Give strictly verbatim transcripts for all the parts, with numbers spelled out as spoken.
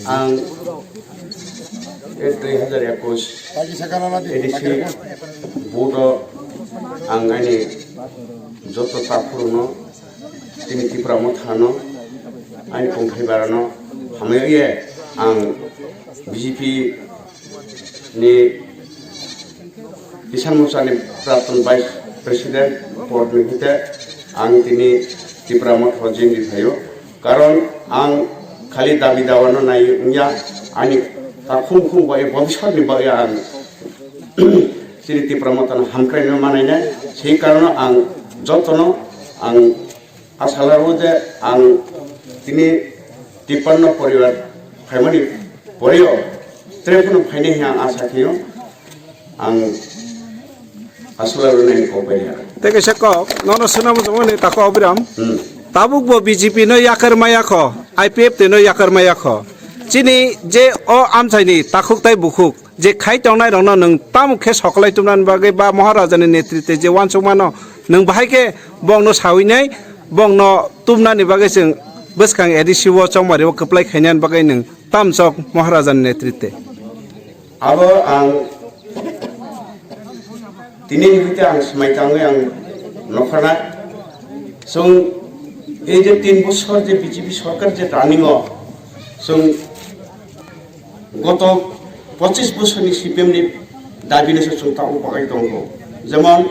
Ang dui hazar ekus A D C vote o ang ani joto takhurokno, tini Tipra Mothano, ani kongthai barano hamya ye ang B J P ni Kisan Morcha ni Praptan Vice President pod ni hwnkhe ang tini Tipra Motha o join ri phaio. Karon ang khali dabi dawa no nai wngya, ani takhuk khuk bai bobiswt ni bagwi ang chini Tipra Motha no hamkrai no manai nai. Sei karon ang joto no ang Asa labo je ang tini tipanno poribar phaimani porio, tre phano phainai hwnwi ang asa khaio, ang aswk rwnai ni kok bai ya. Tei kaisa kok, nono swnamo jongmani tako Abiram. Hmm. Tabuk bo B J P no yakar maya kho, I P F T no yakar maya kho. Chini je o amchaini takhuk tai bukhuk, je khai tongnai rokno nwng tamo khe sokolai tumnani bagwi ba Maharaja ni netrite je uansukmano nwng bahai khe bongno sawi nai, bongno tumnani bagwi chwng bwskang A D C o chongmari o kwplai khainani bagwi nwng tamchok Maharaja ni netrite. Abo ang tini ni hwnkhe ang swmai tangwi ang nokharna chwng ei je tin bosor je B J P sorkar je running o chwng goto pochis bosorni C P M ni dabi no se chwng tabuk bagwi tongo. Jemon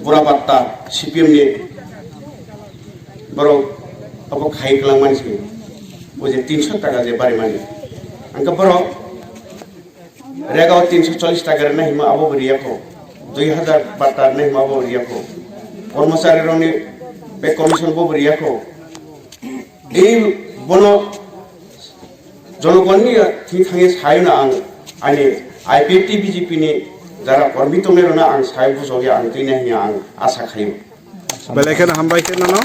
bura batta C P M ni borok abo khai kwlangmani se o je tinso taka je barimani. Hwnkhe borok rega o tinso chollis taka rwna himo abo bo riya kho, dui hazar batta rwna himo abo bo riya kho, kormochari rokni pay commission bo bo riya kho. Ei bono jonogonni thwi thangwi saino ang ani I P F T B J P ni jara kormi tongnairokno ang sai bujokya ang twina hwnwi ang asa khaio. Belai kheno hambai khe nono.